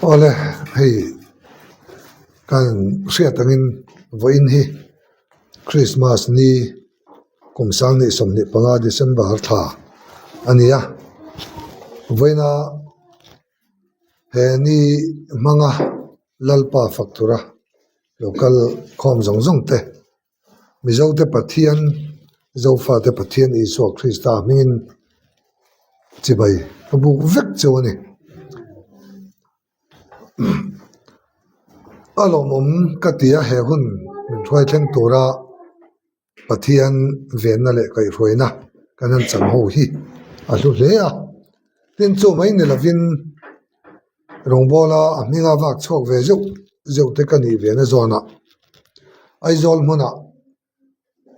Awle hei kan hriat angin vawiin hi Christmas ni kum 2025 December thla a ni a vawiina he ni hmanga Lalpa fak tura lo kal khawm zawng zawng te. Mizote Pathian, Zofate Pathian Isua Krista hmingin chibai ka buk vek cheu a ni. A lawmawm ka ti a, he hun min hruai thleng tura Pathian venna leh kaihhruaina kan han chang ho hi a hlu hle a. Tin, chu mai ni lovin Rawngbawla a hminga vak chhuak ve zeuh zeuh te ka nih ve na zawnah Aizawl hmunah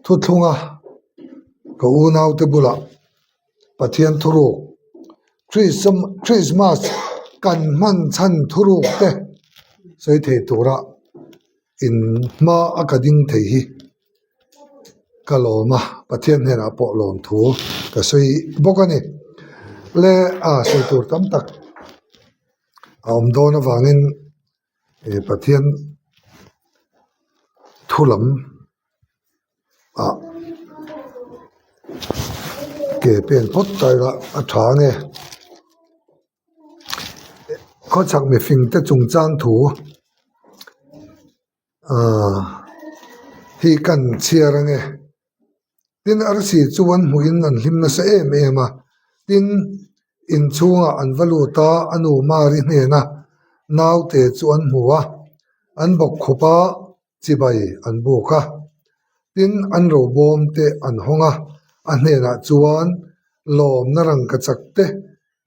thuthlunga ka unaute bulah Pathian thuruk Christmas kan hman chhan thuruk te sawi thei tura in hma a ka ding thei hi ka lawm a, Pathian hnenah pawh lawm thu ka sawi bawk a ni. Le a sawi tur tam tak a awm dawn avangin ih Pathian thu lam ah ke pen phawt ta ila a tha ange. Khawchhak mifing te chungchang thu. Aaa hi kan chhiar ange tin arsi chu an hmuhin an hlim nasa em em a tin inchhungah an va lut a a nu Mari hnena naute chu an hmu a an bawk khup a chibai an buk a tin an robawm te an hawng a a hnenah chuan lawmna rangkachak te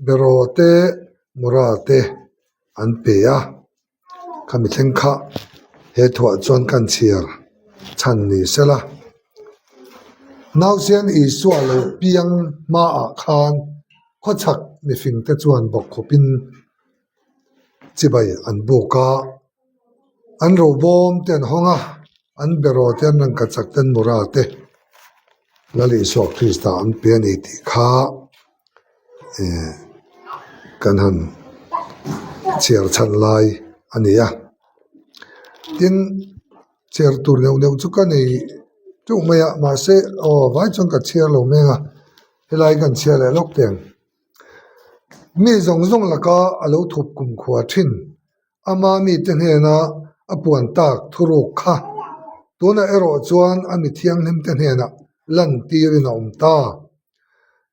beraw te mura te an pe a. Khami thleng kha he thuah chuan kan chhiar chhan ni sela. Nausian Isua lo piang hmaah khan khawchhak mifingte chuan bawkkhawpin chibai an buk a, an robawm te an hawng a, an beraw te an rangkachak te an mura te Lal Isua Krista an pe a ni tih kha eh kan han chhiar chhan lai a ni a tin chhiar tur neuh neuh chu ka nei teuh mai a mahse aw vai chuan ka chhiar lo mek a helai kan chhiar leh lawk teh ang mi zawng zawng laka a lo thup kumkhua thin ama mite hnena a puan tak thuruk kha tunah erawh chuan a mi thianghlim te hnenah lan tirin a awm ta.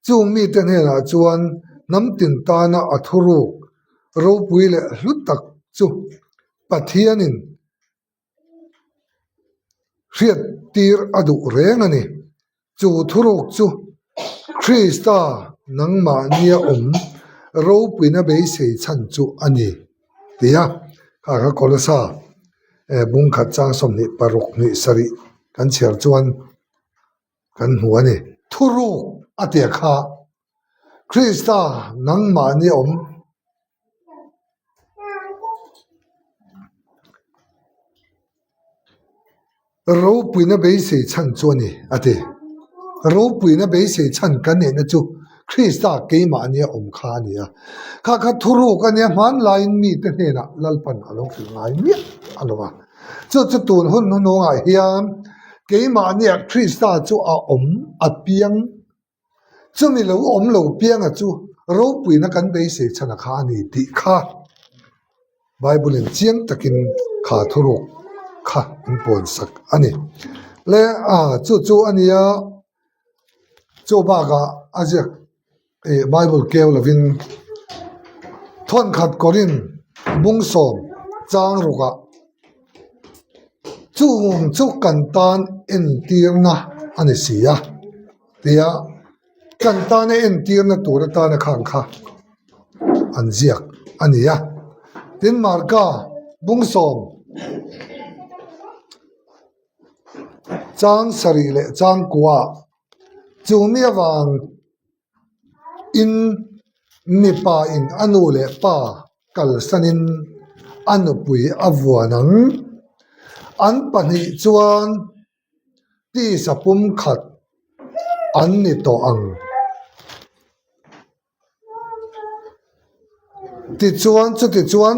Chung mite hnenah chuan hnam tin tana a thuruk ropui leh hlu tak chu Pathianin hriat tir a duh reng a ni. Chu thuruk chu Krista nangmahnia awm ropuina beisei chhan chu a ni, ti a. Kha kha Kolosa bungkhat chang 27 kan chhiar chuan kan hmu a ni. Thuruk a tia kha Krista nangmahnia awm. Ropuina beisei chhan chu a ni, a ti. Ropuina beisei chhan kan neihna chu Krista keimahnia awm kha a ni a. Kha kha thuruk a nia hmanlaiin mite hnenah Lalpan a lo hrilh ngai miah a lo a. Chu chu tun hun hnuhnungah hian keimahnia Krista chu a awm a piang Chumi lo awm lo pianga chu ropuina kan beisei chhan a kha a ni tih kha Bible in chiang takin kha thuruk kha an puansak a ni. Le a chu chu a nia chu bakah a ziak ih Bible keu lovin thawnkhat kawrin bungsawm chang rukah Chung chu kan tan entirna a ni si a, tia kan tana entirna tur atana khang kha an ziak a ni a. Tin, Marka bungsawm chang sarih leh chang kuaah chu mi avang In mipa in a nu leh pa kalsanin a nupui a vuan ang. An pahnih chuan tisa pumkhat an ni tawh ang. Tichuan chutichuan.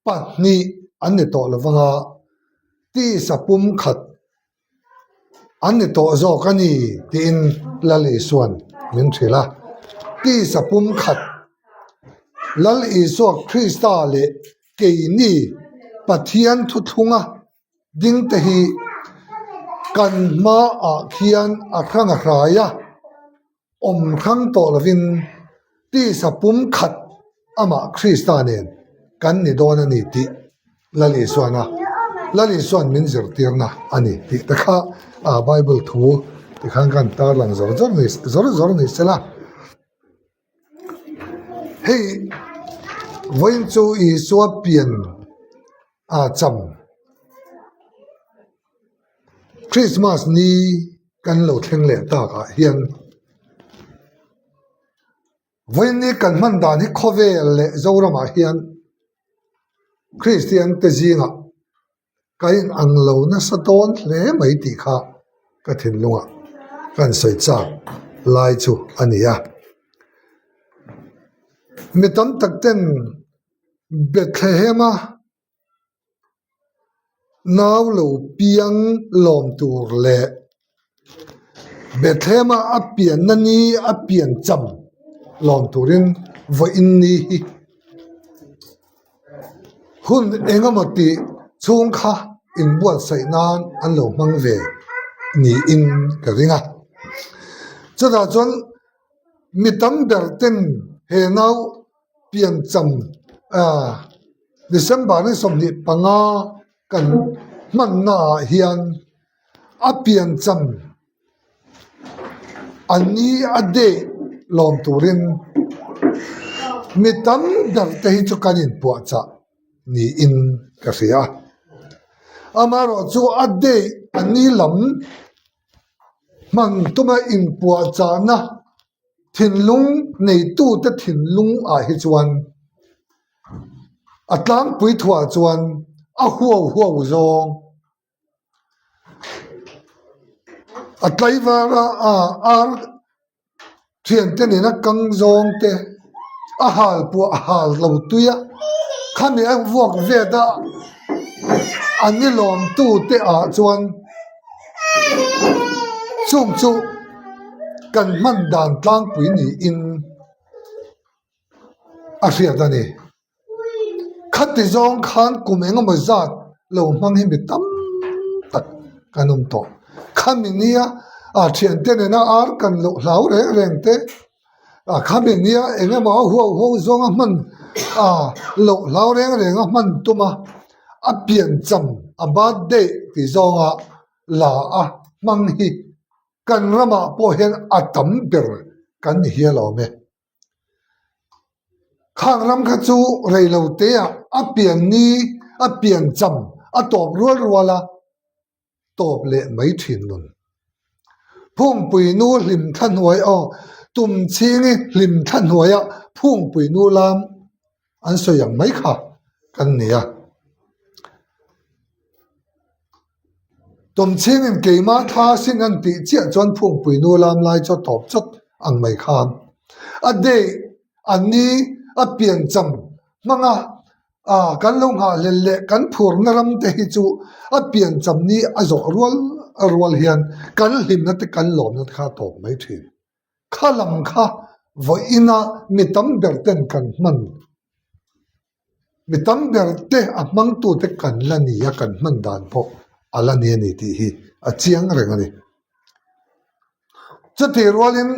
Pahnih an ni tawh lovanga tisa pumkhat an ni tawh zawk a ni tiin Lal Isua'n min hrilh a. Tisa pumkhat Lal Isua Krista leh keini Pathian thuthlunga dingte hi kan hmaah khian a hrang a hrai a. Awm hrang tawh lovin tisa pumkhat amah Krista nen kan ni dawn a ni tih Lal Isuana Lal Isuan min zirtirna a ni tih te kha a Bible thu tikhan kan tarlang zawr zawr ni zawr zawr ni sela. Hei vawiin chu Isua pian a cham. Christmas ni kan lo thleng leh takah hian vawiin ni kan hman dan hi khawvel leh Zoramah hian Kristian te zingah ka inang lo nasa dawn hle mai tih kha ka thinlungah ka insawi chak lai chu a ni a. Mi tam tak ten Bethlehem-a Nau lo piang lawm tur leh Bethlehem-a a pianna ni a pian cham lawm turin vawiin ni hi hun eng emaw tih chhung kha inbuatsaih nan an lo hmang ve niin ka ring a. Chutah chuan mi tam ber ten he nau piancham December ni 25 kan hmanna ah hian a piancham a ni a deh lawm turin mi tam ber te hi chu kan inpuahchah niin ka hria a. Amaherawhchu a deh a ni lam hman tuma inpuahchahna Thinlung neitute thinlung ah hi chuan a tlangpui thuah chuan a huau huau zawng a tlaivar a ar thiante nena kang zawng te a hal pawh a hal lo tui a khami a vuak vet a an ni lawm tu te ah chuan chung chu kan hman dan tlangpui niin a hriat a ni. Khati zawng khan kum engemaw zat lo hmang hi mi tam tak kan awm tawh. Khami nia a thiante nena ar kan loh hlau reng reng te a khami nia engemaw a huau huau zawnga hman a loh hlau reng reng a hman tum a a piancham a birthday tih zawnga la a hmang hi kan ramah pawh hian a tam ber kan ni hial awm e. Khang ram kha chu rei lo te ah a pian ni a pian cham a tawp rual rual a tawp leh mai thin nun. Phungpui nu hlim thla hnuai aw tum chhingi hlim thla hnuai ah phungpui nu lam an sawi ang mai kha kan ni a. Tumchhingin keimah thla sin an tih chiah chuan phungpui nu lam lai chu a tawp chawt ang mai khan a dei a ni a piancham hmanga ah kan lo nghahhlel leh kan phurna ram te hi chu a piancham ni a zawh rual rual hian kan hlimna te kan lawmna te kha a tawp mai thin. Kha lam kha vawiina mi tam ber ten kan hman. Mi tam ber te a hmangtute kan la ni a, kan hman dan pawh a la ni a ni tih hi a chiang reng a ni. Chutih rualin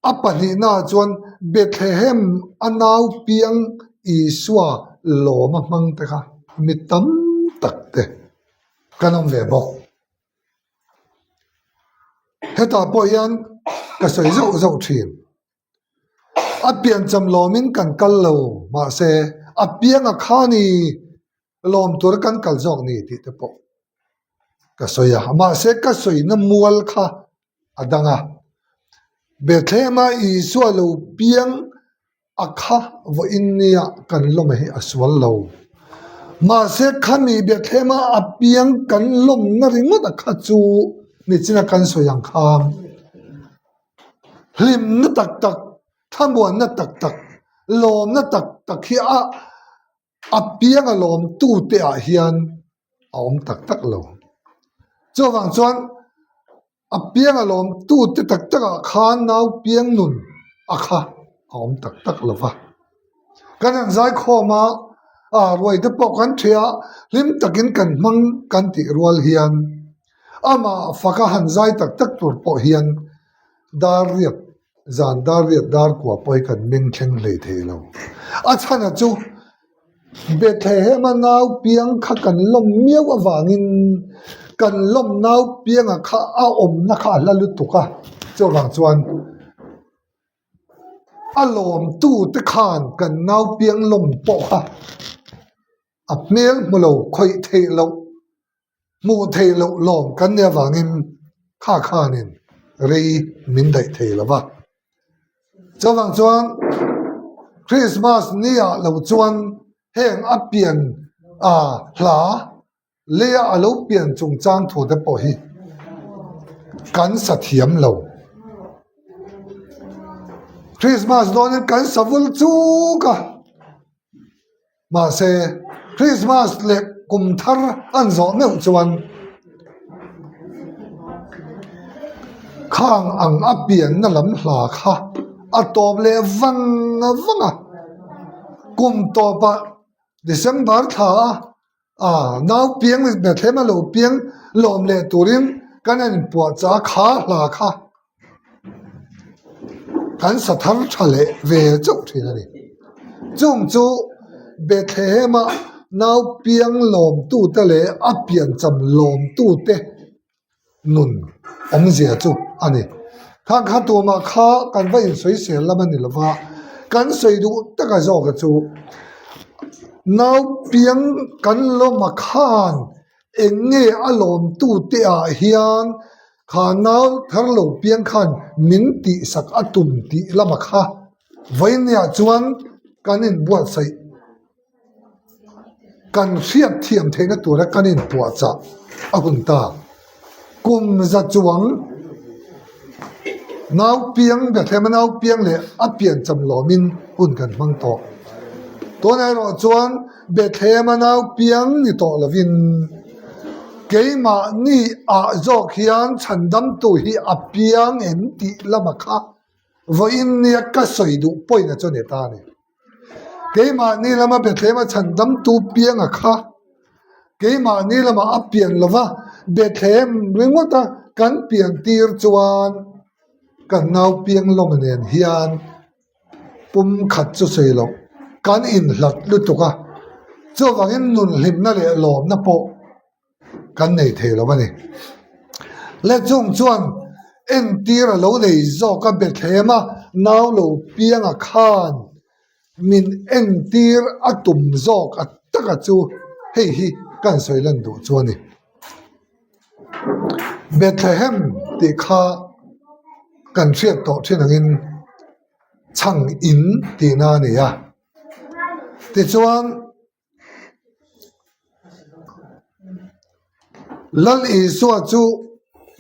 a pahnihnaah chuan Bethlehem a nau piang Isua lawm a hmang te kha mi tam tak te kan awm ve bawk. Hetah pawh hian ka sawi zauh zauh thin. A piancham lawmin kan kal lo, mahse a pianga kha ni lawm tura kan kal zawk ni tih te pawh ka sawi a, mahse ka sawina mual kha a dang a. Bethlehem-a Isua lo piang a kha vawiin nia kan lawm hi a sual lo. Mahse khami Bethlehem-a a piang kan lawmna ringawt a kha chu nichina kan sawi ang khan Hlimna tak tak, thlamuanna tak tak, lawmna tak tak hi a. A piang a lawm tu te ah hian a awm tak tak lo. Chuvang chuan a piang a lawm tu te tak tak ah khan nau piang nun a kha a awm tak tak lo va. Kan han zai khawm a, a ruai te pawh kan ṭheh a, hlim takin kan hmang kan tih rual hian amah faka han zai tak tak tur pawh hian dar riat Zan dar riat dar kua pawh hi kan meng thleng hlei thei lo. A chhana chu Bethlehem-a nau piang kha kan lawm miau avangin kan lawm nau pianga kha a awmna kha a hla lutuk a, chuvang chuan a lawmtute khan kan nau piang lawm pawh kha a hmel hmu lo khawih theih loh. Hmuh theih loh lawm kan nih avangin kha khanin rei min daih thei lo va. Chuvang chuan Christmas ni ah lo chuan heng a pian a hla leia a lo pian chungchang thu te pawh hi kan sa thiam lo. Christmas dawnin kan sa vul chuk a. Mahse, Krismas leh kum thar an zawh meuh chuan khang ang a pianna lam hla kha a tawp leh vang vang a. Kum tawpah December thla a nau piang Bethlehem a lo piang lawm leh turin kan han inpuahchah a, kha hla kha. Kan sa thar tha leh ve chauh thin a ni. Chung chu Bethlehem-a nau piang lawmtute leh a piancham lawmtute nun awmzia chu a ni. Khang kha tumah kha kan va insawisel lam a ni lo va, kan sawi duh taka zawka chu nau piang kan lawma khan eng nge a lawmtute ah hian Kha nau thar lo piang khan min tihsak a tum tih lama kha vawinia chuan kan inbuatsaih, kan hriat thiam theihna tura kan inpuahchah a hun ta. Kum za chuang nau piang, Bethlehem-a nau piang leh a piancham lawmin hun kan hmang tawh. Tunah erawh chuan Bethlehem-a nau piang ni tawh lovin keimahni ah zawk hian chhandamtu hi a piang em tih lama kha vawiin nia ka sawi duh pawhin a chu ni ta a ni. Keimahni lama Bethlehem-a chhandamtu pianga kha keimahni lama a pian lova Bethlehem ringawta kan pian tir chuan kan nau piang lawma nen hian Pum khat chu sawi loh kan inhlat lutuk a, chuvangin nun hlimna leh lawmna pawh kan nei thei lo a ni. Le chung chuan entir a lo nei zawk a Bethlehem a nau lo pianga khan min entir a tum zawk a taka chu hei hi kan sawi lan duh chu a ni. Bethlehem tih kha kan hriat tawh thin angin chhang in tihna a ni a. Tichuan, Lal Isua chu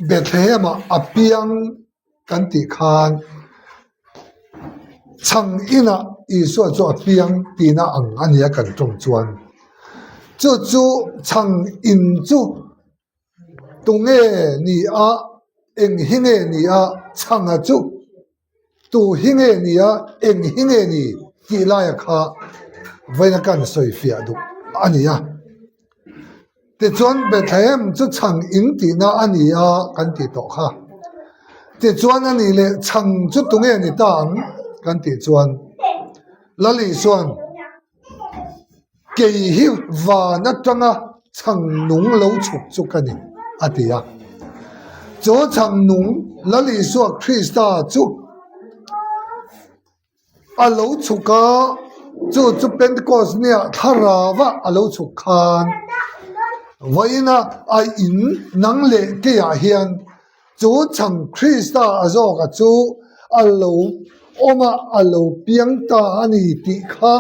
Bethlehem-ah a piang kan tih khan chhang inah Isua chu a piang tihna ang a nia kan tawng chuan. Chu chu chhang in chu tunge ni a, eng hi nge ni a, chhanga chu tu hi nge ni a, eng hi nge ni tih laia kha vawiina kan sawi fiah duh a ni a. Tichuan Bethlehem chu chhang in tihna a ni a kan tih tawh kha. Tichuan a nih leh chhang chu tunge ni ta ang kan tih chuan Lal Isuan kei hi van atanga chhang nung lo chhuk chu ka ni a ti a. Chu chhang nung Lal Isua Krista chu A lo chhuk a, chu chu Pentecost nia thlarau a lo chhuk khan vawiina a in nang leh keiah hian chu chhang Krista a zawka chu a lo awm a, a lo piang ta a ni tih kha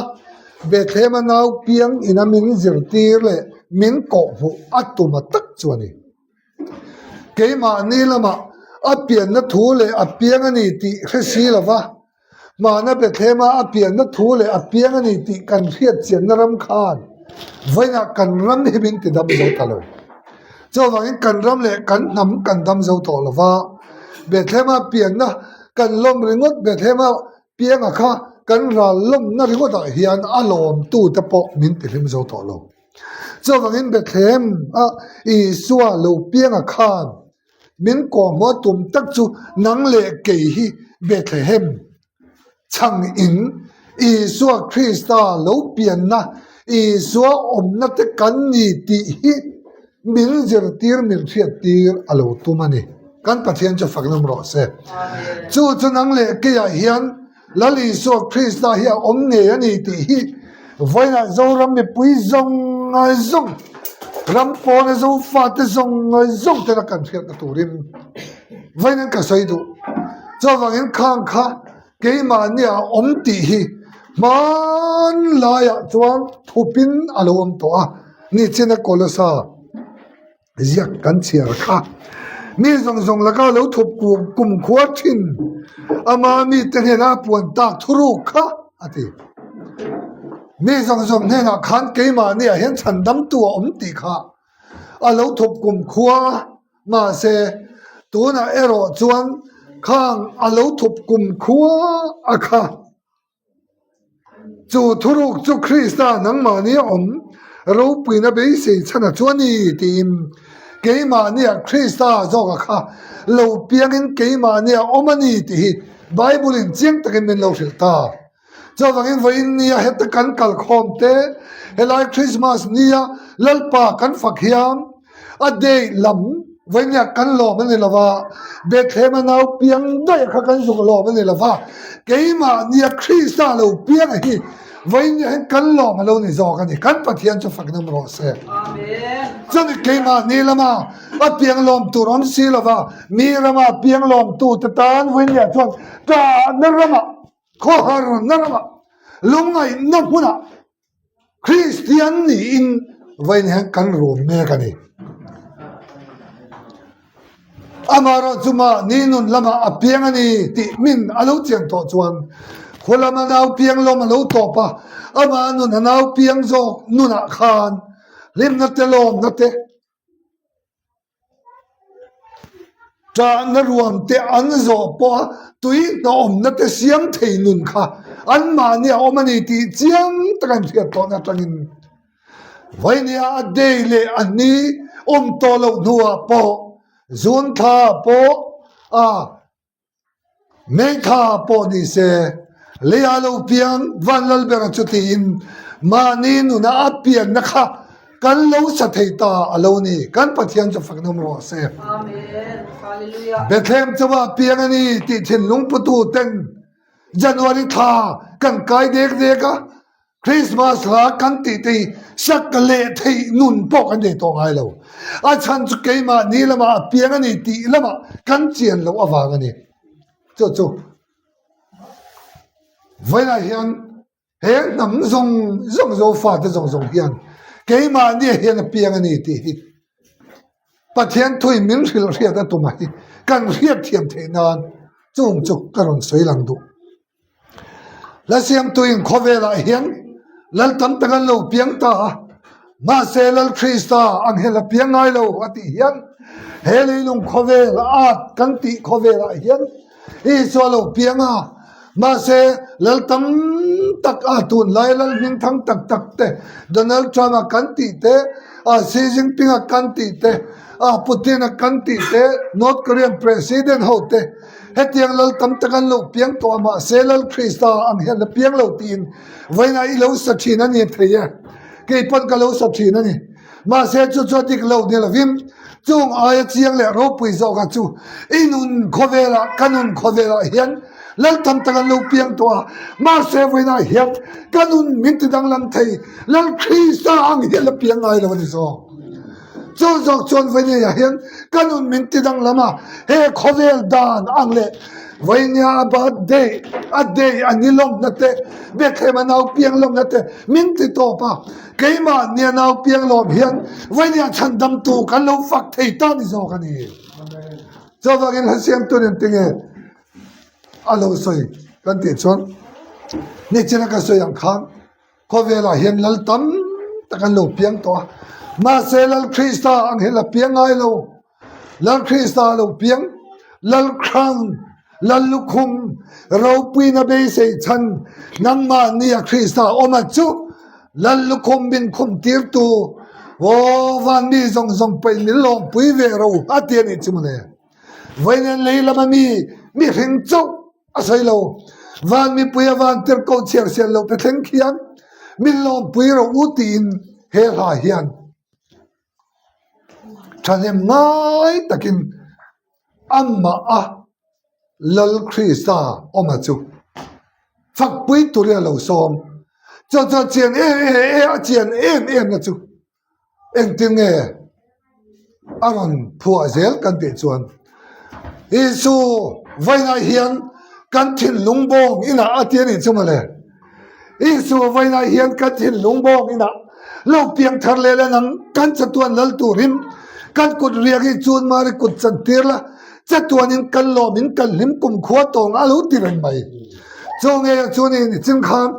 Bethlehem-a nau piang ina min zirtir leh min kawhhmuh a tum a tak chu a ni. Keimahni lamah a pianna thu leh a piang a ni tih hre si lo va. Hmana Bethlehema a pianna thu leh a piang a ni tih kan hriat chianna ram khan vawiinah kan ram hi min ti dam zo ta lo. Chuvangin kan ram leh kan hnam kan dam zo tawh lo va, Bethlehema pianna kan lawm ringawt Bethlehema pianga kha kan ral lawmna ringawtah hian a lawmtute pawh min ti hlim zo tawh lo. Chuvangin Bethlehem a Isua lo pianga khan Min kawhhmuh a tum tak chu nang leh kei hi Bethlehem chhang in Isua Krista lo pianna, Isua awmna te kan ni tih hi min zirtir min hriattir a lo tum a ni. Kan Pathian chu faknawm rawh se. Chu chu nang leh keiah hian Lal Isua Krista hi a awm ngei a ni tih hi vawiinah Zoram mipui zawng zawng, ram pawna Zofate zawng zawng tena kan hriatna turin vawiin ka sawi duh. Chuvangin khang kha keimahni a awm tih hi hmanlaiah chuan thupin a lo awm tawh a, nichina Kolosa. Ziak kan chhiar kha. Mi zawng zawng laka lo thup kum khua thin ama mite hnenah a puan tak thuruk kha a ti. Mi zawng zawng hnenah khan keimahni ah hian chhandamtu a awm tih kha a lo thup kum khua a, mahse tunah erawh chuan khang a lo thup kum khua a kha. Chu thuruk chu Krista nangmahni a awm ropuina beisei chhan a chu a ni tiin keimahnia Krista zawka kha lo piangin keimahnia awm a ni tih hi Bible-in chiang takin min lo hrilh ta. Chuvangin vawiin nia heta kan kalkhawm te, helai Krismas nia Lalpa kan fak hiam, A dei lam vawinia kan lawm a ni lo va, Bethlehem-a nau piang daih kha kan zuk lawm a ni lo va, keimahnia Krista lo piang hi vawinia hian kan lawm a lo ni zawk a ni. Kan Pathian chu fak nawm rawh se. Chumi keimahni lama a piang lawm tur awm si lo va, mi rama piang lawmtute tan vawinia chuan tahna ramah, khawharna ramah, lungngaihna hmunah, Kristian niin vawiin hian kan rum mek a ni. Amaherawh chu mahni nun lamah a piang a ni tih min a lo chian tawh chuan khaw lama nau piang lawm a lo tawp a, amah nun a nau piang zawk nunah khan hlimna te lawmna te, Ṭahna ruam te an zawh pawha tui hnawhawmna te siam thei nun kha anmahni a awm a ni tih chiang taka an hriat tawhna aṭangin Vainia a dei leh a ni awm tawh loh hnuah pawh June thla pawh a Meitha pawh ni se, leiah lo piang Vanlalbera chu tiin mahni nuna a pianna kha kan lo sa thei ta a lo ni. Kan Pathian chu faknawm rawh se. Bethlehem chauha piang a ni tih thinlung putu ten January thla kan kai dek dek a, Christmas hla kan tih te hi sak leh theih nun pawh kan nei tawh ngai lo. A chhan chu keimah ni lamah a piang a ni tih lamah kan chian loh avang a ni. Chu chu vawiinah hian he hnam zawng zawng Zofate zawng zawng hian keimahni hian a piang a ni tih hi Pathian thuin min hrilh hriat a tum a hi kan hriat thiam theih nan chung chu ka rawn sawi lang duh. La siamtuin khawvelah hian Lal tam tak an lo piang ta a, mahse Lal Krista ang hian la piang ngai lo a tih hian he leilung khawvel at kan tih khawvelah hian Isua lo piang a, mahse Lal tam tak a tunlai Lal hmingthang tak tak te Donald Trump-a kan tih te, Xi Jinping-a kan tih te, Putin-a kan tih te, North Korean President ho te, Hetiang lal tam tak an lo piang tawh a, mahse Lal Krista ang hian la piang lo tiin vawiinah i lo sa thin a ni thei e. Kei pawn ka lo sa thin a ni. Mahse chu chu a dik lo ni lovin chung aia chiang leh ropui zawka chu i nun khawvelah ka nun khawvelah hian lal tam tak an lo piang tawh a, mahse vawiinah hian ka nun min ti danglam thei Lal Krista ang hian la piang ngai lo a ni zawk. Chu zawk chuan Vainia hian ka nun min ti danglam a, he khawvel dan ang leh Vainia a birthday a day a ni lawmna te, Bethlehem a nau piang lawmna te min ti tawp a, keimah nia nau piang lawm hian Vainia chhandamtu kan lo fak thei ta ni zawk a ni. Chuvangin hla siamtu nen tinge a lo sawi. Kan tih chuan nichina ka sawi ang khan khawvelah hian lal tam tak an lo piang tawh a, mahse Lal Krista ang hian la piang ngai lo. Lal Krista a lo piang, Lal Crown, Lal Lukhum, ropuina beisei chhan nangmahni a Krista awm a chu Lal Lukhum min khum tirtu aw van mi zawng zawng pawhin min lawmpui ve ro a ti a nih chu mawle. Vawiin lei lama mi mihring chauh a sawi lo. Van mipui a van tir ko chhiar sial lo te thleng khian min lawmpui ro u tiin he hla hian thahnem ngai takin amah a Lal Krista awma chu fakpui turin a lo sawm. Chu chuan chian em em a chian em em na chu Engtin nge a rawn phuah zel kan tih chuan Isu vawiinah hian kan thinlung bawng inah a ti a nih chu mawle. Isu vawiinah hian kan thinlung bawng inah lo piang thar leh la nang kan chatuan lal turin kan kut riak hi chun mari kut chan tir la chatuanin kan lawmin kan hlim kum khua tawng a lo ti reng mai. Chu nge chu ni nichin khan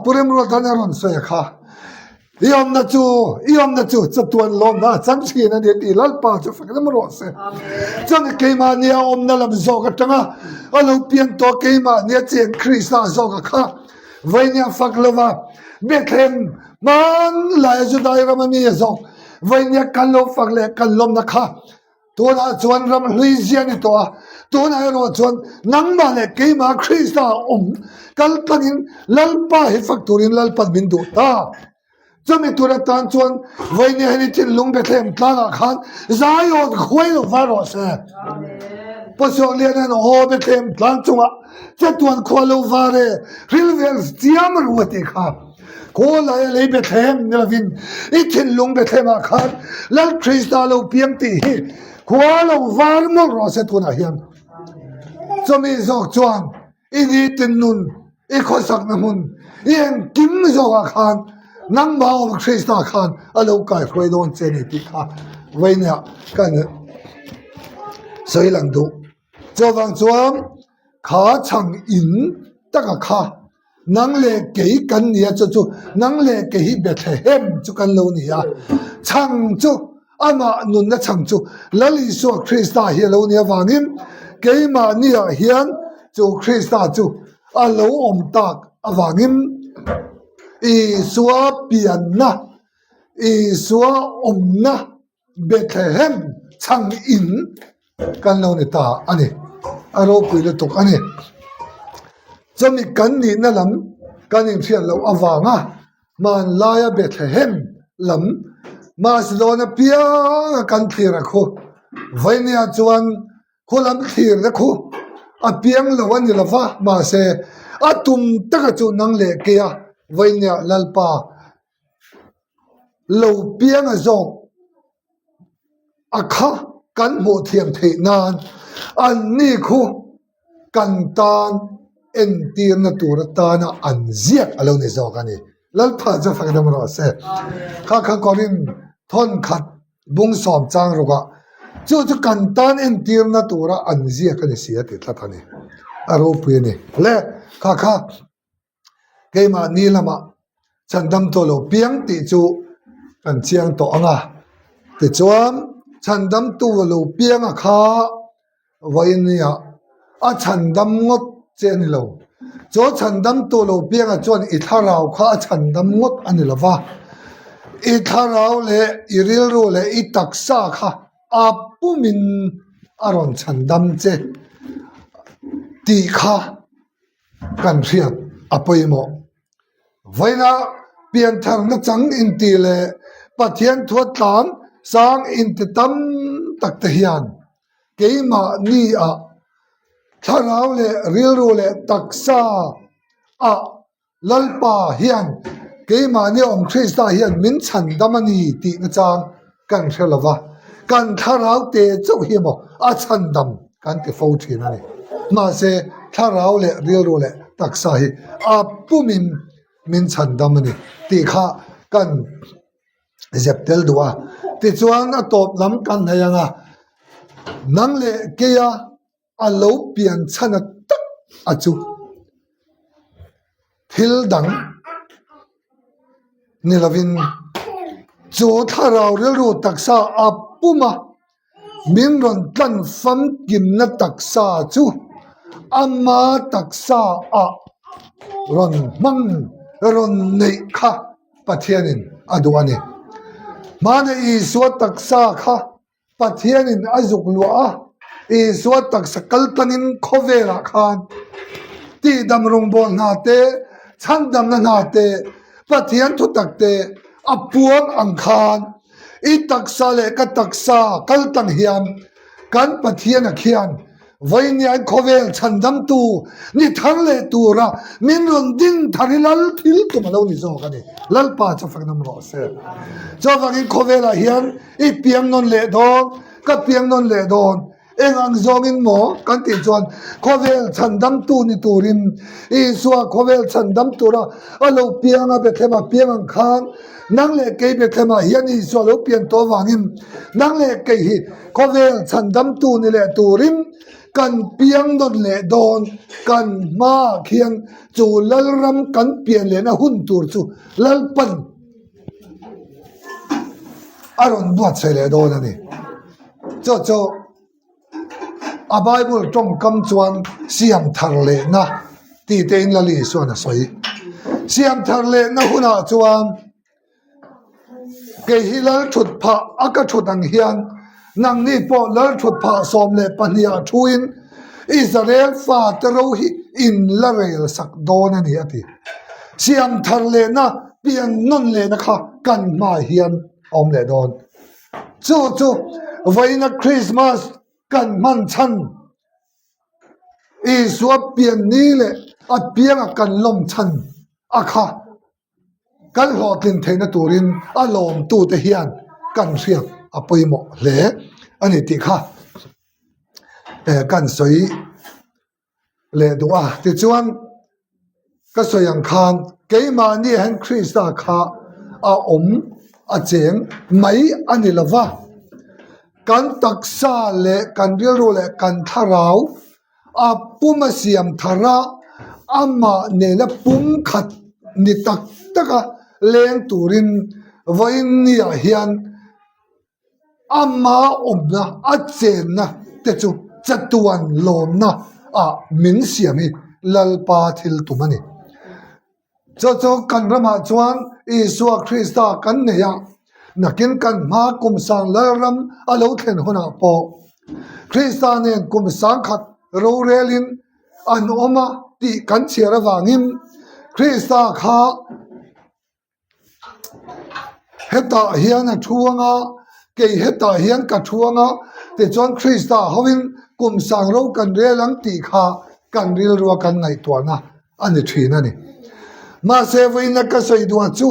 Pu Remruata'n a rawn sawi a kha. I awmna chu, i awmna chu chatuan lawmna a chang thin a ni tih Lalpa chu fak lam rawh se. Chuan keimahni a awmna lam zawk atanga a lo piang tawh keimahni a cheng Krista zawk a kha vainia fak lova Bethlehem hmanlai a Judai rama mi a zawk vainia kan lo fak leh kan lawmna kha tunah chuan ram hlui zia ni tawh a, tunah erawh chuan nangmah leh keimah Krista awm kal tlangin Lalpa hi fak turin Lalpan min duh ta. Chumi tur atan chuan vawiin hian i thinlung Bethlehem tlangah khan Zion khuai lo var rawh se. Pawchhuakliana'n aw Bethlehem tlang chungah chatuan khua lo var e, hril vel chiam ru a tih kha. Kawlai a lei Bethlehem ni lovin i thinlung Bethlehemah khan Lal Krista lo piang tih hi khua lo var mawlh rawh se tunah hian. Chumi zawk chuan i nitin nun, i khawsakna hmun, i engkim zawkah khan nangmah awm Krista khan a lo kaihruai dawn che ni tih kha vawinia kan sawi lang duh. Chuvang chuan kha chhang in taka kha Nang leh kei kan ni a, chu chu nang leh kei hi Bethlehem chu kan lo ni a. Chhang chu amah nunna chhang chu Lal Isua Krista hi a lo ni avangin keimahniah hian chu Krista chu a lo awm tak avangin Isua pianna, Isua awmna Bethlehem chhang in kan lo ni ta a ni. A ropui lutuk a ni. Chumi kan nihna lam kan inhriat loh avanga hmanlaia Bethlehem lam Macedonia pianga kan thlir a khu. Vainia chuan khu lam thlirna khu a piang lo a ni lova, mahse a tum taka chu nang leh keia Vainia Lalpa Lo pianga zawk a kha kan hmuh thiam theih nan an ni khu kan tan entirna tur atana an ziak a lo ni zawk a ni. Lalpa chu fak dam rawh se. Kha kha Korin thawnkhat bung sawm chang ruk ah chu chu kan tan entirna tura an ziak a ni si a ti tlat a ni. A ropui a ni. Le kha kha. Keimahni lamah chhandam tawh lo piang tih chu kan chiang tawh ang a, tichuan chhandam tu lo pianga kha vawinia a chhandam ngawt che a ni lo. Chu chhandam tu lo pianga chuan i thlarau kha a chhandam ngawt a ni lo va, i thlarau leh i rilru leh i taksa kha a pumin a rawn chhandam che tih kha. Kan hriat a pawimawh. Vawiina piantharna chang inti leh Pathian thua tlan sang inti tam tak te hian keimahni ah thlarau leh rilru leh taksa ah Lalpa hian keimahni awm Krista hian min chhandam a ni tih nachang kan hre lo va, kan thlarau te chauh hi emaw a chhandam kan ti fo thin a ni. Mahse, thlarau leh rilru leh taksa hi a pumin min chhandam a ni tih kha kan zep tel duh a. Tichuan a tawp lam kan hnaih ang a, nang leh keia a lo pian chhan a tak a chu. Thil dang ni lovin chu thlarau rilru taksa a pum a, min rawn tlan famkimna taksa chu ama taksa ah rawn hmang rawn neih kha Pathianin a duh a ni. Hmana Isua taksa kha Pathianin a zuk luah a, Isua taksa kal tlangin khawvelah khan tihdam rawngbâwl hna te, chhandamna hna te, Pathian thutak te a puang ang khan i taksa leh ka taksa kal tlang hian kan Pathiana khian Vawiinian khawvel chhandamtu ni thar leh tura min rawn ding thar hi Lal thil tum a lo ni zawk a ni. Lalpa chu faknam rawh se. Chuvangin khawvelah hian i piang nawn leh dawn, ka piang nawn leh dawn, eng ang zawngin maw kan tih chuan khawvel chhandamtu ni turin Isua khawvel chhandam tura a lo piang a Bethlehem a piang ang khan nang leh kei Bethlehem ah hian Isua lo pian tawh avangin nang leh kei hi Khawvel chhandamtu ni leh turin kan piang nawn leh dawn, kan hmaah khian chu Lalram kan pian lehna hun tur chu Lalpan a rawn buatsaih leh dawn a ni. Chu chu a Bible tawngkam chuan siam thar lehna tih te in Lal Isuan a sawi. Siam thar lehna hunah chuan Kei hi lal thut phah a ka thut ang hian nangni pawh lal thut phah 12 ah thuin Israel fate ro hi in la rel sak dawn a ni a ti. Siam thar lehna pian nawn lehna kha kan hmaah hian a awm leh dawn. Chu chu vawiina Krismas kan hman chhan Isua pian ni leh a pianga kan lawm chhan a kha. Kan hlawhtlin theihna turin a lawmtute hian kan hriat a pawimawh hle a ni tih kha kan sawi leh duh a. Tichuan, ka sawi ang khan keimahni hian Krista kha a awm a cheng mai a ni lo va, kan taksa leh kan rilru leh kan thlarau A pum a siam thar a, amah nena pum khat ni tak taka leng turin vawiin niah hian ama awmna a chenna te chu chatuan lawmna ah min siam hi Lalpa thil tum a ni. Chu chu kan ramah chuan Isua Krista kan nei a, nakin kan hma kum sang Lalram a lo thlen hunah pawh Krista nen kum sangkhat rorelin an awm a tih kan chhiar avangin Krista kha Hetah hian a thu anga, kei hetah hian ka thu anga, tichuan Krista hoin kum sang ro kan rel ang tih kha kan rilrua kan ngaihtuahna a ni thin a ni. Mahse vawiina ka sawi duah chu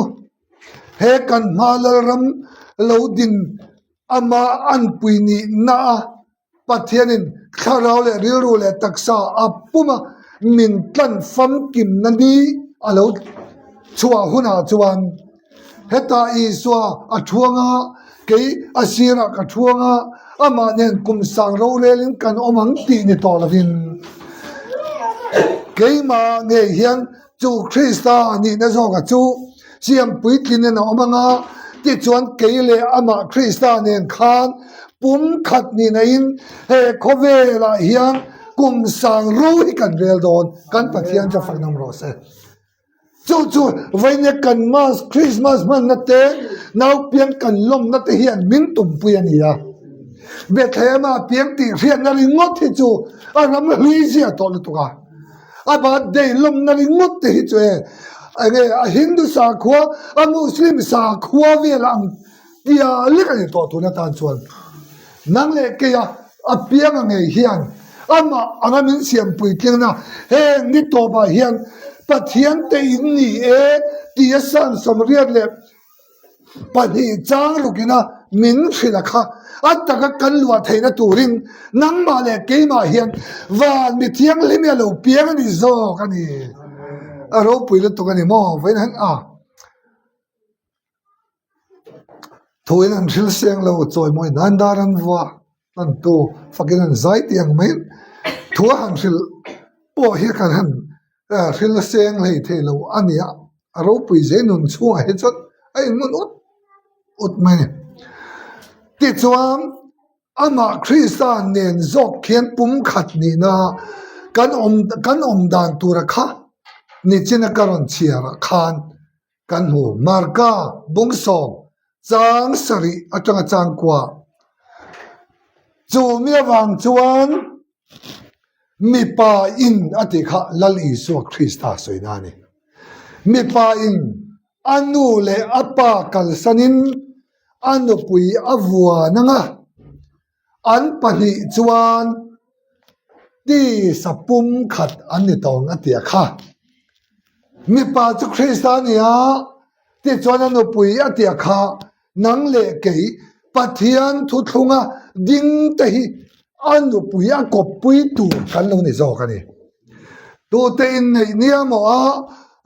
he kan hma Lalram lo din ama anpui nihna a Pathianin thlarau leh rilru leh taksa a pum a, min tlan famkimna ni a lo chhuah hunah chuan hetah Isua a thuang a, kei a sirah ka thuang a, amah nen kum sang rorelin kan awm ang tih ni tawh lovin keimah ngei hian Chu Krista nihna zawka chu siam puitlin in a awm anga, tichuan kei leh amah Krista nen khan pum khat nihna in he khawvelah hian kum sang ro hi kan rel dawn, kan Pathian chu faknam rawh se. Chu chu vawinia kan mas Krismas hmanna te, naupiang kan lawmna te hian min tumpui a ni a. Bethlehem-ah piang tih hriatna ringawt hi chu a ram hlui zia tawh lutuk a. A birthday lawmna ringawt te hi chu e enge a Hindu sakhua a Muslim sakhua vel ang tia lek a ni tawh tun atan chuan nang leh keia a pianga ngei hian amah anga min siam puitlingna heng ni tawpah hian Pathian te in ni e tia san 80 leh 2 chang rukina min hrilh a kha a taka kan luah theihna turin nangmah leh keimah hian van mi thianghlim hi a lo piang a ni zawk a ni. A ropui lutuk a ni maw? Vawiin han a thuin an hril seng lo chawimawi nan dar an vua hmantu fakin an zai tih ang mai thu a han hrilh pawh hi kan han. Hril a seng hlei thei lo a ni a, a ropui zel nun chhungah hi chuan a inmun ut ut mai a ni. Tichuan amah Krista nen zawk khian pumkhat nihna kan awm kan awm dan tura kha nichina ka rawn chhiar ah khan kan hmu. Marka bungsawm chang sarih atanga changkua chu mi avang chuan Mipa in a tih kha Lal Isua Krista sawina a ni. Mipa in a nu leh a pa kalsanin a nupui a vuan ang a, an pahnih chuan tisa pum khat an ni tawng a tia kha. Mipa chu Krista a ni a, tichuan a nupui a tia kha Nang leh kei Pathian thuthlunga ding te hi a nupui a kawppui tur kan lo ni zawk a ni. Tute inneih nia maw a,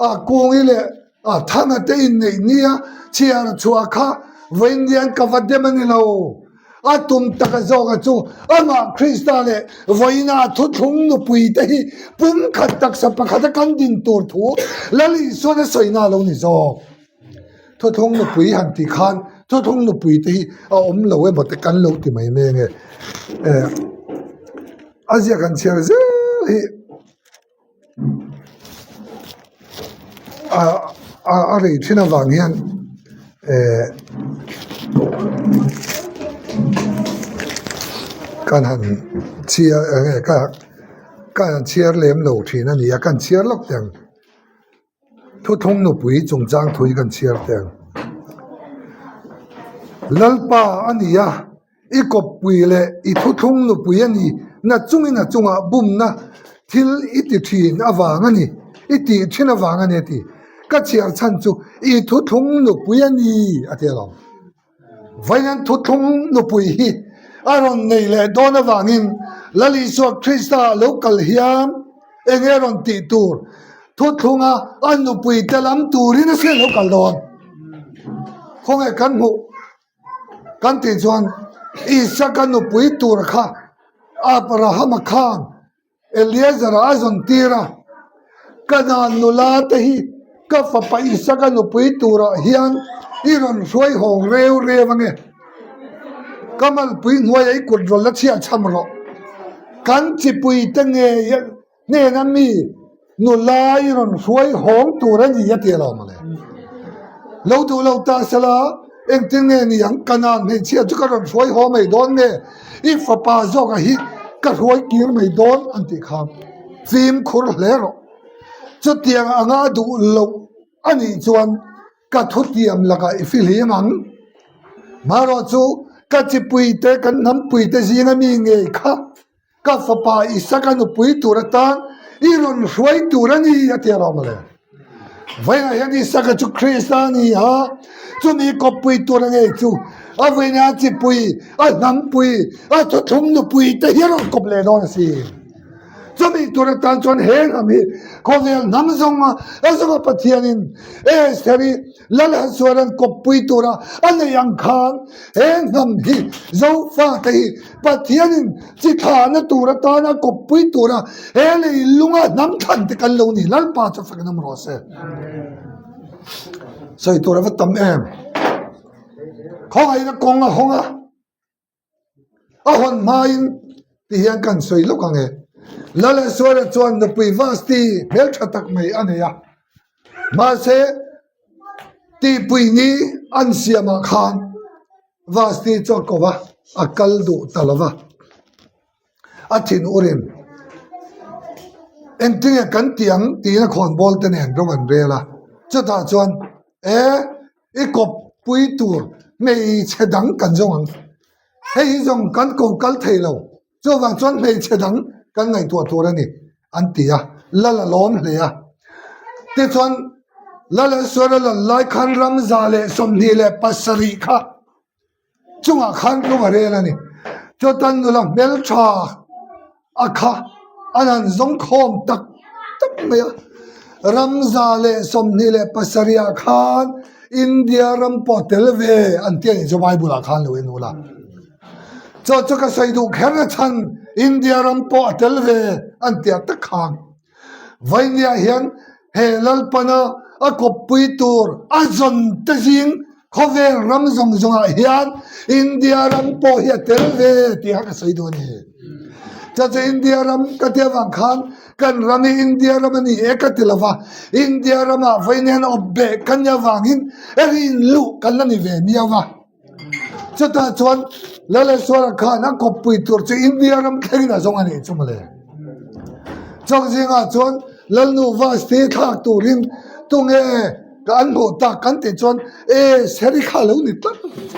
a Kungi leh a Thanga te inneih nia chhiar chhuah kha vawiin ka va dem a ni lo. A tum taka zawka chu amah Krista leh vawiina a thuthlung nupui te hi pumkhat taksa pakhata kan din tur thu Lal Isuan a sawina a lo ni zawk. Thuthlung nupui han tih khan thuthlung nupui te hi a awm lo emaw te kan lo ti mai mai ange eh a ziak an chhiar zel hi ah a rei thin avang hian eh kan han chhiar enge ka ka han chhiar lem lo thin a ni a kan chhiar lawk teh ang. Thuthlung nupui chungchang thu hi kan chhiar teh ang. Lalpa a ni a, i kawppui leh i thuthlung nupui a ni na chungin a chungah bumna thil i ti thin avang a ni, i tih thin avang a ni a ti. Ka chhiar chhan chu i thuthlung nupui a ni a ti alawm. Vawiin thuthlung nupui hi a rawn nei leh dawn avangin Lal Isua Krista lo kal hian eng nge rawn tih tur thuthlunga a nupui te lam turin a sian lo kal dawn. Khawnge kan hmuh kan tih chuan Isaka nupui tur kha Abrahama khan Eleazar a zawn tir a, Kanaan nula te hi ka fapa Isaka nupui turah hian i rawn hruai hawng reu reu ange. Ka malpui hnuaiah i kut rawn la chhiah cham rawh. Kan chipui te ngei hnena mi nula i rawn hruai hawng tur a ni a ti alawm mawle. Lo duh lo ta sela engtin nge ni ang Kanaan hmeichhia chu ka rawn hruai haw mai dawn nge i fapa zawka hi ka hruai kir mai dawn an tih kha fimkhur hle rawh. Chutiang anga a duh loh a nih chuan ka thutiam lakah i fihlim ang. Marawh chu ka chipuite kan hnampuite zinga mi ngei kha Ka fapa Isaka nupui tur atan i rawn hruai tur a ni, a ti a rawh mawle. Vawiinah hian Isaka chu Krista a ni a, chumi kawppui tur a ngei chu a vawiina a chipui, a hnampui, a thuthlung nupui te hi a rawn kawp leh dawn a si. Chumi tur atan chuan he hnam hi khawvel hnam zawnga a zawnga Pathianin Estheri Lalhasuara'n kawppui tura a neih ang khan he hnam hi Zofate hi Pathianin chi thlahna tur atana kawppui tura he leilunga hnam thlan te kan lo ni. Lalpa chu fakin awm rawh se. Sawi tur a va tam em. Khawngaihna kawng a hawng a. A hawn hmain ti hian kan sawi lawk ang e. Laleswara chuan nupui Vasti hmeltha tak mai a nei a. Mahse, tihpui ni an siamah khan Vasti chu a ko va, a kal duh ta lo va. A thin urin, Engtinge kan ti ang? tiin a khawnbawl te nen rawng an rel a. Chutah chuan, E! I kawppui tur hmeichhe dang kan zawng ang. Hei hi zawng kan ko kal thei lo. Chuvang chuan hmeichhe dang kan ngaihtuah tur a ni, an ti a. Lal a lawm hle a. Tichuan, Lal Asuera lal lai khan ram 127 kha chungah khan tlung a rel a ni. Chutan nula hmeltha a kha an han zawng khawm tak tak mai a. Ram 127 ah khan India ram pawh tel ve an ti a nih chu Bible ah khan lo en ula. Chu chu ka sawi duh kher na chhan India ram pawh a tel ve an ti ah tak khan. Vainia hian he Lalpana a kawppui tur a zawn te zing khawvel ram zawng zawngah hian India ram pawh hi a tel ve tih kha ka sawi duh a ni. Chu chu India ram ka tih avang khan kan ram hi India ram a ni e ka ti lo va, India ramah Vainia hian awp beh kan nih avangin rin luh kan la ni ve miau va. Chutah chuan Laleswara khan a kawppui tur chu India ram thlengin a zawng a nih chu mawle. Chawk zingah chuan Lalnu Vasti thlak turin tunge ka an hmuh tak kan tih chuan e Seri kha a lo ni tlat a ni.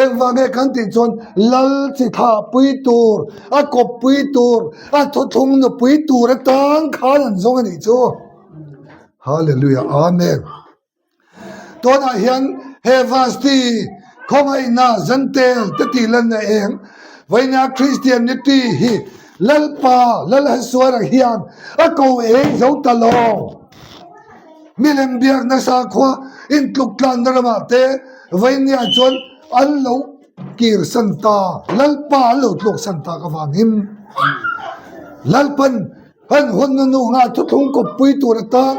Engvang nge kan tih chuan Lal chi thahpui tur, a kawppui tur, a thuthlung nupui tur atang khan an zawng a nih chu. Hallelujah Amen. Tunah hian he Vasti khawngaihna Zentel te tih lanna eng vawiina Christianity hi Lalpa Lalhasuara hian a ko eng zo ta lo. Milem biakna sakhua intluk tlanna ramah te vawinia chuan an lo kirsan ta, Lalpa an lo tluksan tak avangin Lalpan Kan hawnna nu nga thuthlung kawppui tur atan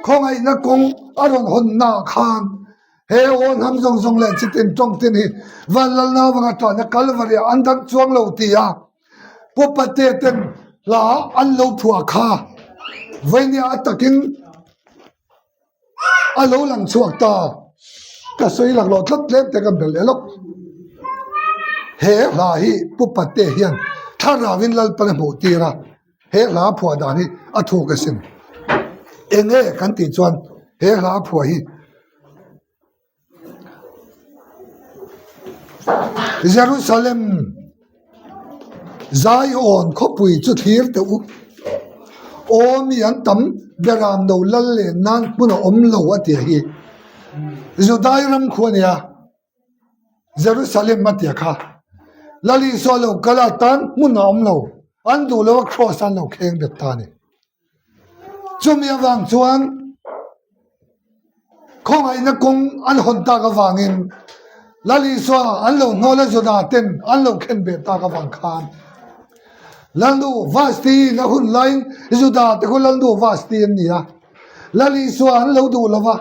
khawngaihna kawng a rawn hawnna ah khan he aw hnam zawng zawng leh chitin tawng tin hi Vanlalna avanga tana Kalvari ah an dang chuang lo ti a Pu Pate ten hla an lo phuah kha Vainia a takin A lo lang chhuak ta. Ka sawi lak loh tlat tlem te kan bel leh lawk. He hla hi Pu Pate hian thlarauin Lalpan a hmuh tir a, he hla phuah dan hi a thuk asin. Enge kan tih chuan he hla phuah hi Jerusalem Zion khawpui chu thlir teh u. Aw mi an tam beram lo lal len nan hmun a awm lo a tia hi Judai ram khu a nia Jerusalem a tia kha Lal Isua lo kal a tan hmun a awm lo an duh lo a cross an lo kheng bet ta a ni. Chumi avang chuan khawngaihna kawng an hawn tak avangin Lal Isua an lo hnawl a Juda ten an lo khen beh tak avang khan Lalnu Vasti in a hun laiin Juda te khu Lalnu Vasti an ni a, Lal Isua an lo duh lo va,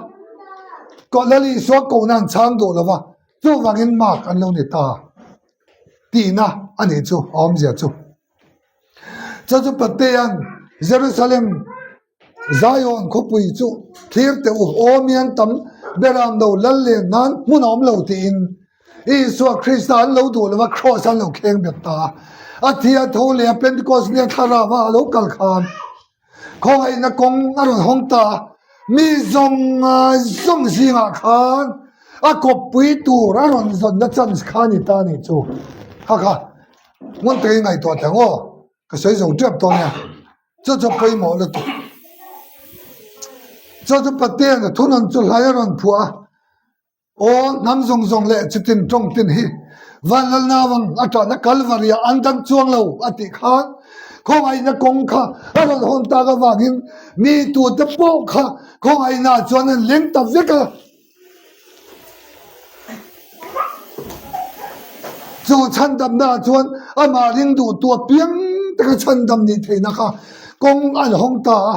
Lal Isua kohna an chhang duh lo va, chuvangin mark an lo ni ta tihna a nih chu a awmzia chu. Chu chu Patea'n Jerusalem Zion khawpui chu thlir teh u, aw mian tam beram lo lal len nan hmun a awm lo tiin Isua Krista an lo duh lova kraws an lo kheng bet ta a. A thi a tho leh a Pentecost nia thlarava a lo kal khan khawngaihna kawng a rawn hawng ta a. Mi zawng zawng zingah khan a kawppui tur a rawn zawnna chance kha a ni ta a nih chu. Kha kha. Ngun takin ngaihtuah teh ang aw, ka sawi zo tep tawh nia, chu chu pawimawh lutuk. Chu chu Patean a thunawn chu hlai a rawn phuah a, aw hnam zawng zawng leh chitin tawng tin hi Vanlalna avang a tahna Kalvari ah an dang chuang lo a tih khan khawngaihna kawng kha a rawn hawn tak avangin mi tute pawh kha khawngaihna ah chuan an leng ta vek a. Chu chhandamna ah chuan amah ring duh tu apiang taka chhandam nih theihna kha kawng an hawng ta a.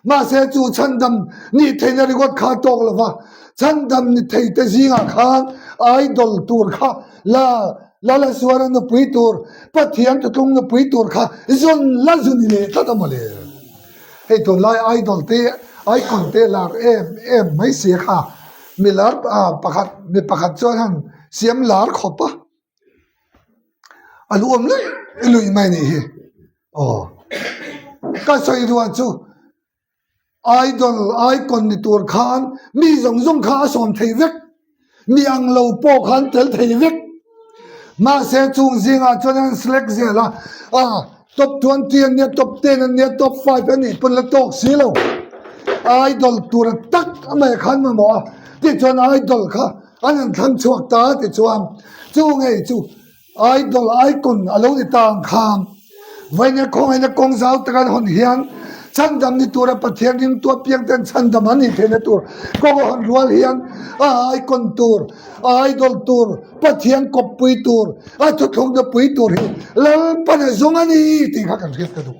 Mahse chu chhandam nih theihna ringawt kha a tawk lo va, chhandam ni thei te zingah khan idol tur kha la Lalasuara nupui tur, Pathian thutlung nupui tur kha zawn la zu ni leh tlat a mawle. Hei tunlai idol te icon te lar em em mai si kha mi lar pakhat mi pakhat chuan han siam lar khawp a a lu awm luih luih mai nih hi aw ka sawi ruah chu Idol icon ni tur khan mi zawng zawng kha a sawm thei vek Mi ang lo pawh kha an tel thei vek. Mahse chung zingah chuan an select zel a, ah top 20 an nia, top 10 an nia, top 5 an nih pawn la tawk si lo. Idol tura tak a mai khan mamawh a, tichuan idol kha an han thlang chhuak ta a tichuan chu ngei chu Idol icon a lo ni ta ang kha. Vawiin khawngaihna kawng zau tak an hawn hian chhandam ni tura Pathian ringtu apiang ten chhandam an nih theihna tur kawng a hawn rual hian a icon tur, a idol tur, Pathian kawppui tur, a thuthlungna pui tur hi Lalpan a zawng a ni tih kha kan hriat ka duh.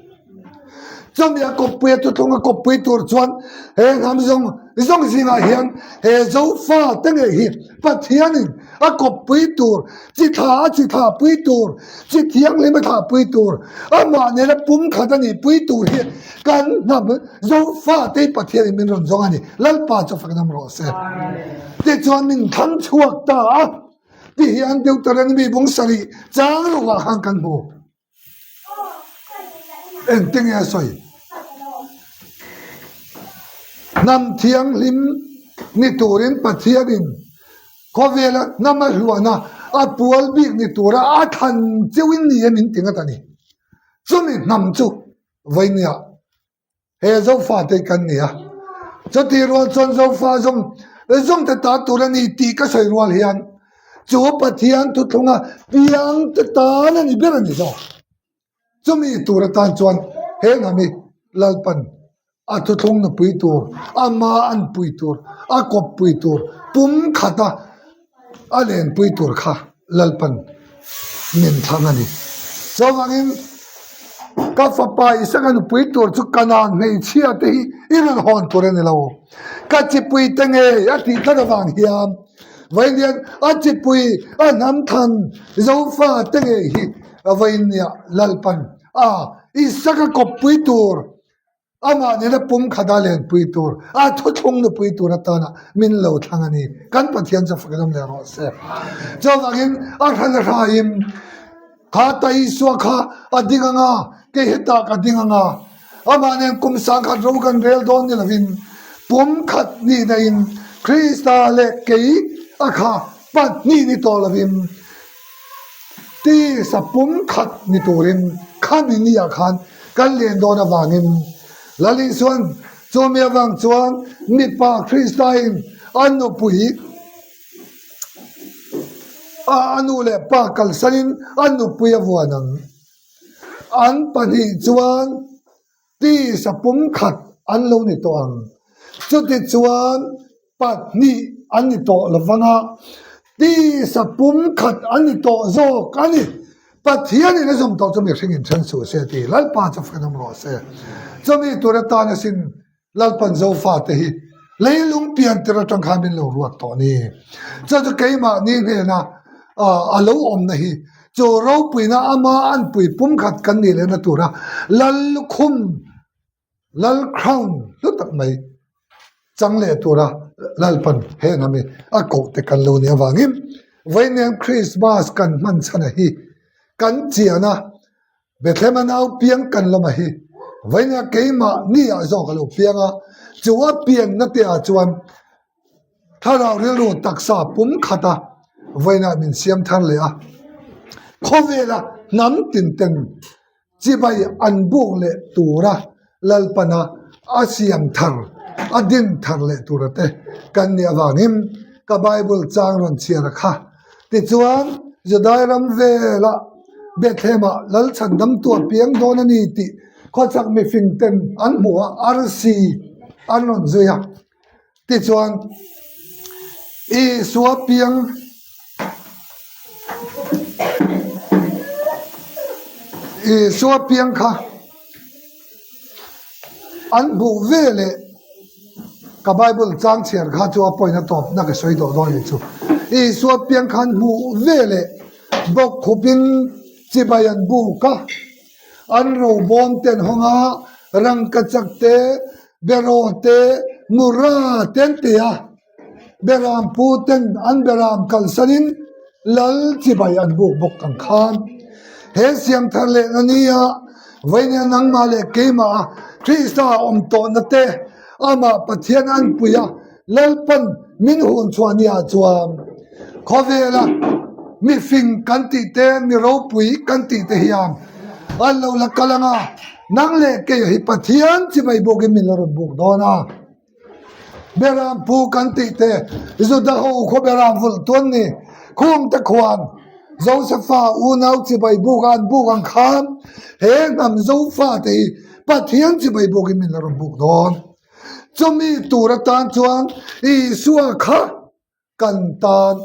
Chumi a kawppui a thuthlung a kawppui tur chuan he hnam zawng zawng zingah hian he Zofa te ngei hi Pathianin a kawppui tur, chi thla a chi thla pui tur, chi thianghlim a thlah pui tur, amah nena pumkhat a nih pui tur hi kan hnam Zofa te hi Pathianin min rawn zawng a ni. Lalpa chu fak dam rawh se. Tichuan min thlang chhuak ta a, ti hian Deuteronomy bung sarih chang ruah khan kan hmu. Engte nge a sawi? Hnam thianghlim ni turin Pathianin khawvela hnam a hluahna a pual bik ni tura a thlan cheuhin ni e min ti ngat a ni. Chumi hnam chu vawinia He Zofate kan ni a, chutih rual chuan Zofa zawng zawngte ta tur a ni tih ka sawi rual hian chu Pathian thuthlunga piangte tan a ni ber a ni zawk. Chumi tur atan chuan he hnam hi Lalpan a thuthlung nupui tur, ama anpui tur, a kawppui tur, pum khata a lenpui tur kha Lalpan min thlang a ni. Chuvangin ka fapa Isaka nupui tur chu Kanaan hmeichhia te hi i rawn hawn tur a ni lo. Ka chipui te ngei a tih tlat avang hian Vailian a chipui a hnam than Zofa te ngei hi Vainia Lalpan a Isaka kawppui tur Amah nena pum khata lenpui tur, a thuthlung nupui tur atana min lo thlang a ni. Kan Pathian chu fak awm leh rawh se. Chuvangin a hran a hrain kha ta Isua kha a ding anga, kei hetah ka ding anga, amah nen kum sangkhat ro kan rel dawn ni lovin pum khat nihna in Krista leh kei a kha pahnih ni tawh lovin Tisa pumkhat ni turin khami niah khan kan len dawn avangin Lal Isuan chumi avang chuan mipa Kristain a nupui a a nu leh pa kalsanin a nupui a vuan ang. An pahnih chuan Tisa pumkhat an lo ni tawh ang. Chutichuan pahnih an ni tawh lo vang a, tisa pumkhat an ni tawh zawk a ni. Pathianin a zawm tawh chu mihring in then suh se tih Lalpa chu fenawm rawh se. Chumi tur atan asin Lalpan Zofate hi leilung pian tir atang khan min lo ruat tawh a ni. Chu chu keimahni hnena a lo awmna hi Chu ropuina ama anpui pumkhat kan nih lehna tura Lal lukhum, Lal crown hlu tak mai chang leh tura Lalpan he hnam hi a koh te kan lo nih avangin vawiin Krismas kan hman chhan a hi kan chian a, Bethlehem a nau piang kan lawm a hi vawiin keimah ni ah zawk a lo piang a, chu a pianna te ah chuan Thlarau rilru taksa pum khata vawiinah min siam thar leh a, khawvela hnam tin ten chibai an buk leh tura Lalpana a siam thar, a din thar leh tura te kan nih avangin ka Bible chang rawn chhiar a kha. Tichuan, Judai ram vela Bethlehem-ah Lalchhandamtu a piang dawn a ni tih khawchhak mifing ten an hmuh a, arsi an rawn zui a. Tichuan, Isua piang Isua piang kha an hmuh ve leh ka Bible chang chhiar kha chu a point a tawp na ka sawi tawh dawn a ni chu. Isua piang kha an hmuh ve leh bawkkhupin chibai an buk a, an robawm te an hawng a, rangkachak te, Beraw te, Mura te an ti a, Beram pu ten an Beram kalsanin Lal chibai an buk bawk ang khan. He siam thar lehna nia vawinia nangmah leh keimah a Krista awm tawhna te, amah Pathian an pui a, Lalpan min hun chhuah nia chuan khawvela mifing kan tih te, mi ropui kan tih te hian an lo la kal ang a, nang leh kei hi Pathian chibai bawkin min la rawn buk dawn a. Beram pu kan tih te, Juda ho khaw beram vulh tuan ni, khung te khuan Josefa unau chibai buk a an buk ang khan he hnam Zofa te hi Pathian chibai bawkin min la rawn buk dawn. Chumi tur atan chuan Isua kha kan tan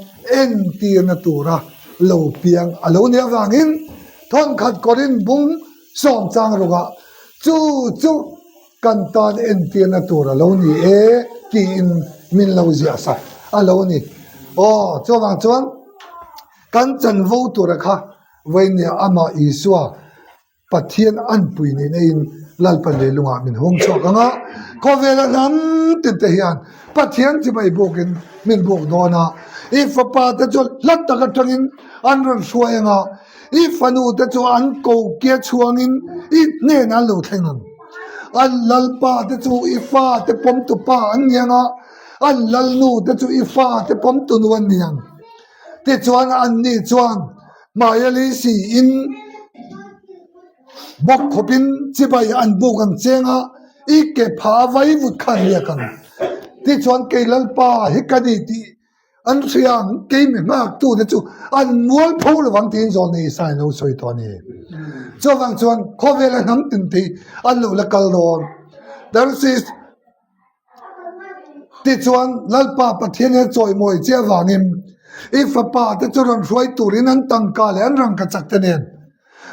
entirna tura lo piang a lo nih avangin thawnkhat Korin bung sawm chang rukah. Chu chu kan tan entirna tur a lo ni e tiin min lo ziah sak a lo ni. Aw, chuvang chuan kan chanvo tura kha vawinia amah Isua Pathian anpui nih neiin Lalpan leilungah min hung chhuak ang a, khawvela hnam tin te hian Pathian chibai bukin min buk dawn a, i fapa te chu hla tak atangin an rawn hruai ang a, i fanu te chu an ko kia chhuangin i hnenah an lo thleng ang. An lalpa te chu i fa te pawmtu pa an ni ang a, an lalnu te chu i fa te pawmtu nu an ni ang. Tichuan anni chuan Hmaia lei siin bawk khawpin chibai an buk ang cheng a, i ke pha a vai vut kha an riak ang. Tichuan kei Lalpa hi ka ni tih an hria ang, kei mi nghaktu te chu an mual pho lo vang tiin Zawlnei Isaiah lo sawi tawh a ni. Chuvang chuan khawvela hnam tin te hi an lo la kal dawn. Tarsis. Tichuan, Lalpa Pathian hian chawimawi che avangin i fapa te chu rawn hruai turin an tangka leh an rangkachak te nen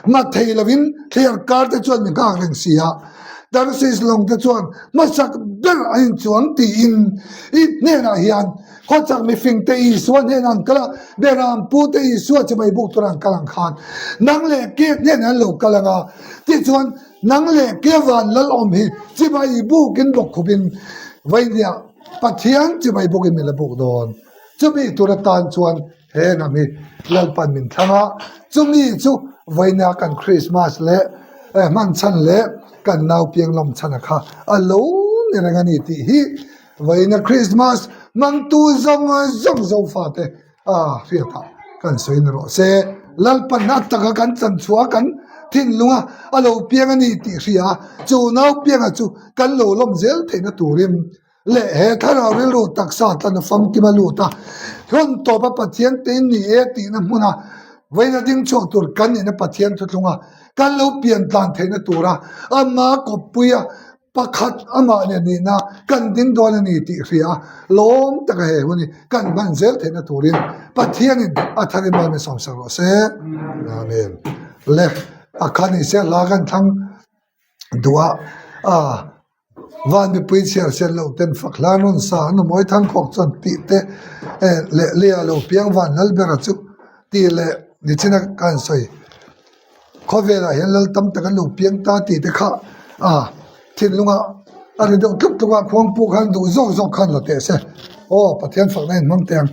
mat thei lovin thliar kar te chuan mi nghak reng si a. Tarsis lawng te chuan hmasak ber an inchuang tiin i hnenah hian khawchak mifing te Isua hnenah an kal a, Beram pu te Isua chibai buk tura an kal ang khan nang leh ke hnenah an lo kal ang a. Tichuan, Nang leh Kevan lal awm hi chibai bukin bawk khupin Vainia Pathian chibai bukin min la buk dawn. Chumi tur atan chuan he hnam hi Lalpan min thlang a, chumi chu Vainia kan Krismas leh hman chhan leh kan naupiang lawm chhana kha a lo ni reng a ni tih hi Vainia Krismas hmangtu zawng zawng Zofate A hriatah kan sawi na rawh se. Lalpan a taka kan chanchhuah kan thinlunga a lo piang a ni tih hria a, chu naupianga chu kan lo lawm zel theihna turin leh he thlarau rilru taksa tlan a famkim a lut a, hlawn tawpa Pathian te in ni e tihna hmuna vawiina ding chhuak tur kan nihna Pathian thuthlunga kan lo pian tlan theihna tura ama kawppuia Pakhat amah nen nihna kan ding dawn a ni tih hria a, lawm taka he hun hi kan hman zel theihna turin Pathianin a tharin mal min sawmsak rawh se. Amen. Le a kha ni se hla kan thlang duh a, a van mipui chhiar sen loh ten fak hla rawn sa an awm awi thangkhawk chuan tih te leh lei ah lo piang van lal bera chu tih leh nichina kan sawi. Khawvelah hian lal tam tak an lo piang ta tih te kha a thinlunga a ri deuh tluk tluk a, khuangpu khan duh zawk zawk khan la teh se aw Pathian fakna in hmang teh ang.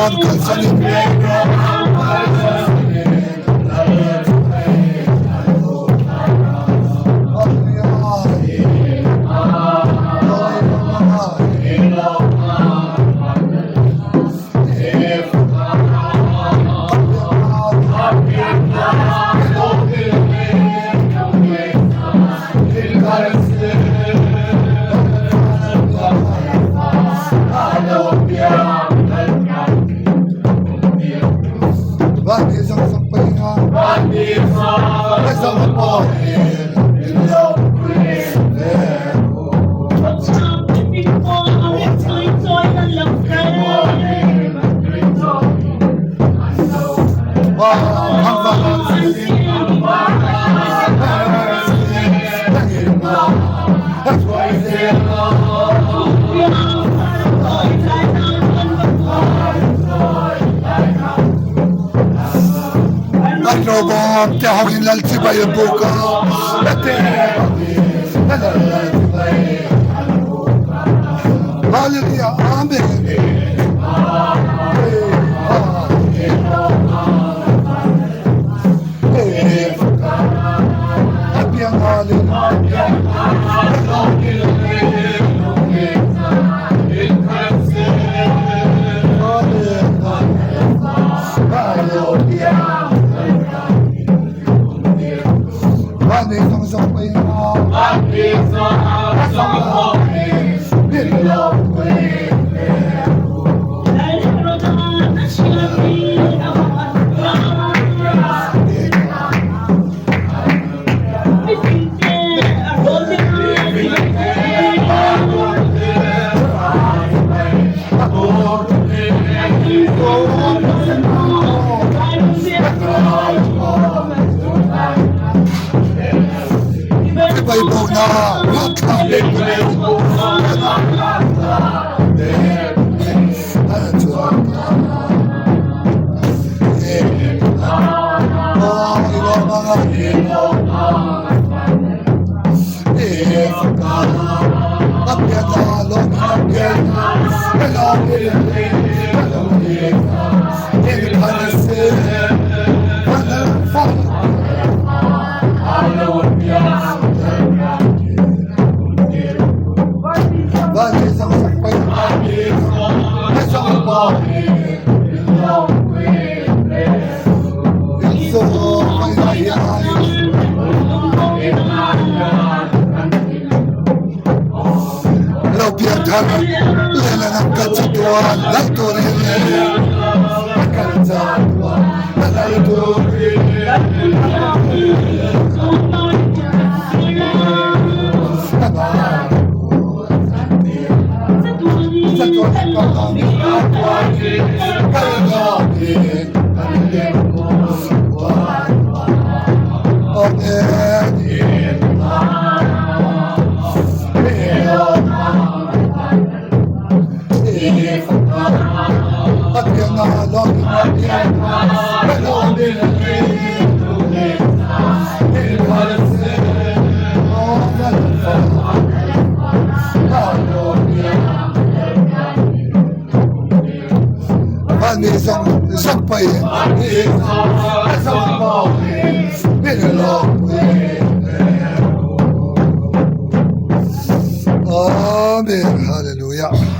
ram kalsanin. Hallelujah, Amen. Amen. Hallelujah.